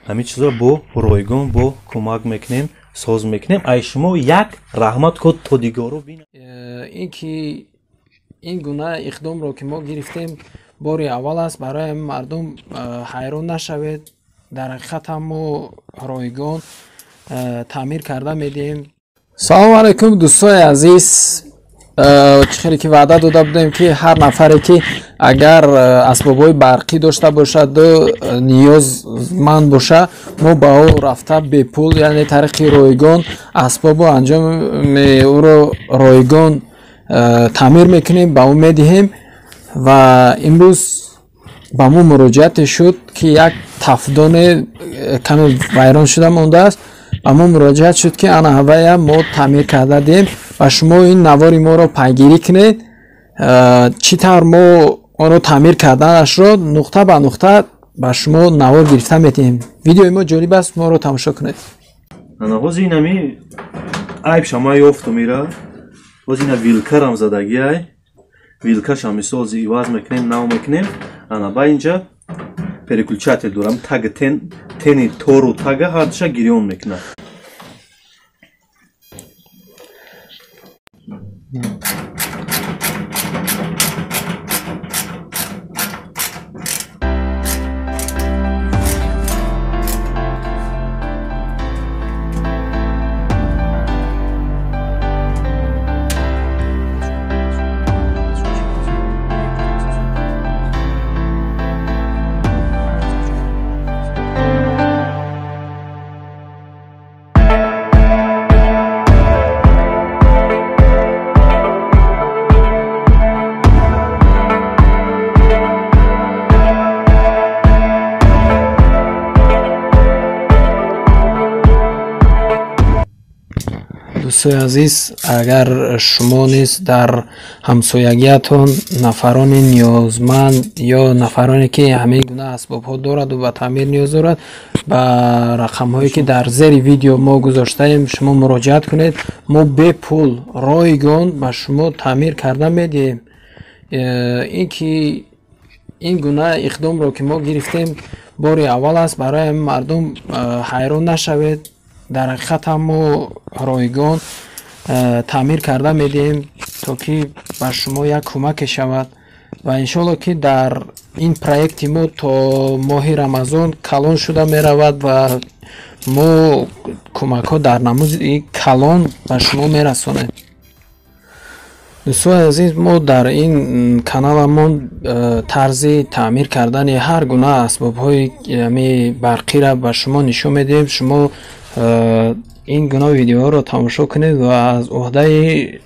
Ҳамин чизро бо ройгон бо кӯмак мекунем, соз мекунем. Ай шумо як раҳмат код то дигарро бинам. Ин ки ин гуна иқдомро ки мо гирифтем, бори аввал аст. Барои ҳамин мардум ҳайрон нашавед. Дар ҳақиқат ҳам мо ройгон таъмир карда медиҳем. Салому алайкум, дӯстои азиз. Чӣ хеле ки ваъда дода будем, ки ҳар нафаре ки агар асбобҳои барқӣ дошта бошаду ниёзманд боша, мо ба ӯ рафта бепул, яъне тариқи ройгон, асбобу анҷоми ӯро ройгон таъмир мекунем, ба ӯ медиҳем. Ва имрӯз ба мо муроҷиате шуд, ки як тафдоне каме вайрон шуда мондааст. Ба мо муроҷиат шуд, ки ана ҳавая мо таъмир карда диҳем ва шумо ин навори моро пайгирӣ кунед, чӣ тавр мо онро таъмир карданашро нуқта ба нуқта ба шумо навор гирифта медиҳем. Видеои мо ҷолиб аст, моро тамошо кунед. Ана ҳозир инами айбша ма ёфтум, ира ҳозир ина вилкарам задагиай, вилкашам мисол ҳозир иваз мекунем, нав мекунем. Ана ба инҷа переключатель дорам, таг тен, тени тору тага ҳардуша гирён мекунад. Дӯстои азиз, агар шумо низ дар ҳамсоягиятон нафарони ниёзманд ё нафароне ки ҳамин гуна асбобҳо дораду ба таъмир ниёз дорад, ба рақамҳое ки дар зери видео мо гузоштаем, шумо муроҷиат кунед. Мо бепул ройгон ба шумо таъмир карда медиҳем. Ин ки ин гуна иқдомро ки мо гирифтем, бори аввал аст. Барои ҳамин мардум ҳайрон нашавед. Дар ҳақиқат ҳам мо ройгон таъмир карда медиҳем, то ки ба шумо як кӯмаке шавад. Ва иншоалло ки дар ин проекти мо то моҳи Рамазон калон шуда меравад ва мо кӯмакҳо дар намуди калон ба шумо мерасонем. Дӯстони азиз, мо дар ин каналамон тарзи таъмир кардани ҳар гуна асбобҳои ами барқиро ба шумо нишон медиҳем. Шумо ин гуна видеоҳоро тамошо кунед ва аз уҳдаи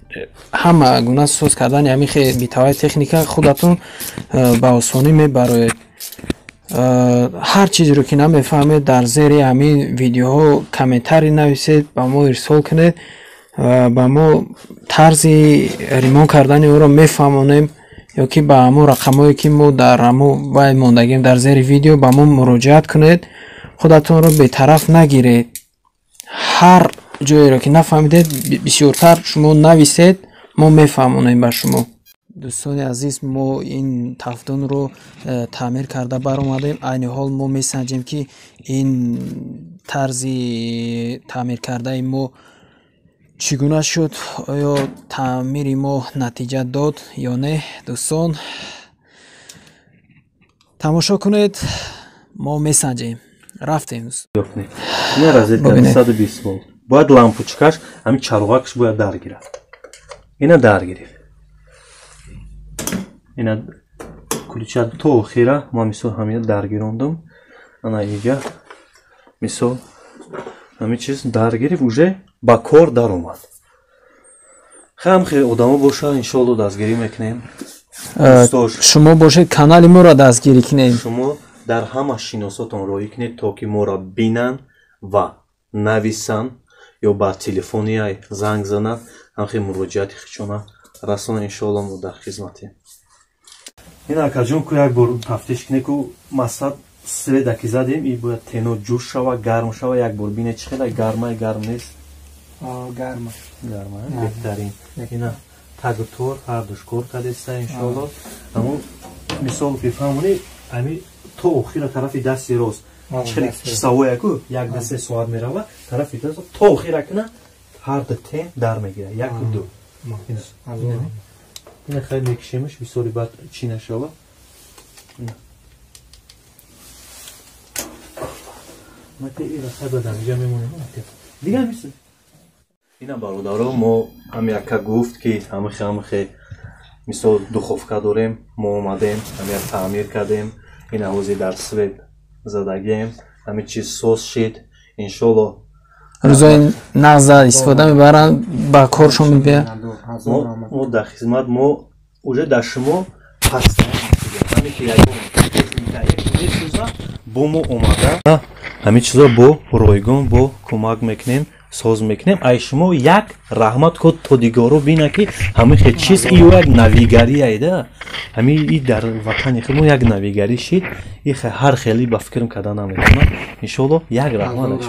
ҳама гуна соз кардани ҳамин битаваи техника худатон ба осонӣ мебароед. Ҳар чизеро ки намефаҳмед, дар зери ҳамин видеоҳо комментарий нависед, ба мо ирсол кунед, ба мо тарзи ремонт кардани ӯро мефаҳмонем, ё ки ба ҳамон рақамҳое ки мо дар ҳамон вай мондагем дар зери видео ба мо муроҷиат кунед. Худатонро бетараф нагиред. Ҳар ҷоеро ки нафаҳмидед, бисёртар шумо нависед, мо мефаҳмонем ба шумо. Дӯстони азиз, мо ин тафдонро таъмир карда баромадем. Айни ҳол мо месанҷем, ки ин тарзи таъмир кардаи мо чӣ гуна шуд, оё таъмири мо натиҷа дод ё не. Дӯстон, тамошо кунед, мо месанҷем. Рафтем. Ина розетка 120 волт. Бояд лампочкаш, ҳамин чароғакаш бояд дар гирад. Ина дар гирифт. Ина ключа то охира ман мисол ҳамина дар гирондум. Ана инҷа мисол ҳамин чиз дар гирифт, уже ба кор даромад. Хам хеле одамо боша, иншоалло дастгирӣ мекунем. Шумо бошед, канали моро дастгирӣ кунед. Шумо дар ҳама шиносотон роҳӣ кунед, то ки моро бинанд ва нависанд ё ба телефони занг зананд, ҳамхел муроҷиати худшона расонанд. Иншоалло мо дар хизматем. Ин акаҷон, ку як бор тафтиш кунед, ку масад света ки задем, и бояд тено ҷӯш шава, гарм шава. Як бор бине, чӣ хела гармай, гарм нест? Гарма. Гарма, беҳтарин. Ина тагу тор ҳардуш кор кардеста, иншоалло. Аммо мисол бифаҳмонӣ, ами то охира тарафи дасти рост. Часовой ку 1 2 3 соат мерава тарафи то охира кина ҳар ду тен дар мегира 1 2. Ина хеле мекишемш бисёри баъд чӣ нашава. Ина бародаро мо ҳам яка гуфт ки ҳамихе мисол духовка дорем, мо омадем ҳамя таъмир кардем, ина ҳозир дар свет задагем, ҳами чиз соз шид иншолло. Рӯзои нағза истифода мебаранд, ба коршон мебиёяд. Мо дар хизмат, мо уже дар шумо ҳами ки ягон месӯза бо мо омада ҳамин чизо бо ройгон бо кӯмак мекунем, соз мекунем. Ай шумо як раҳмат код то дигаро бина ки ҳамин хел чиз ию як навигарияйда. Ҳамин и дар ватани худ мо як навигарӣ шид, и ҳар хеле ба фикрам карда наметавонам. Иншоалло як раҳмат.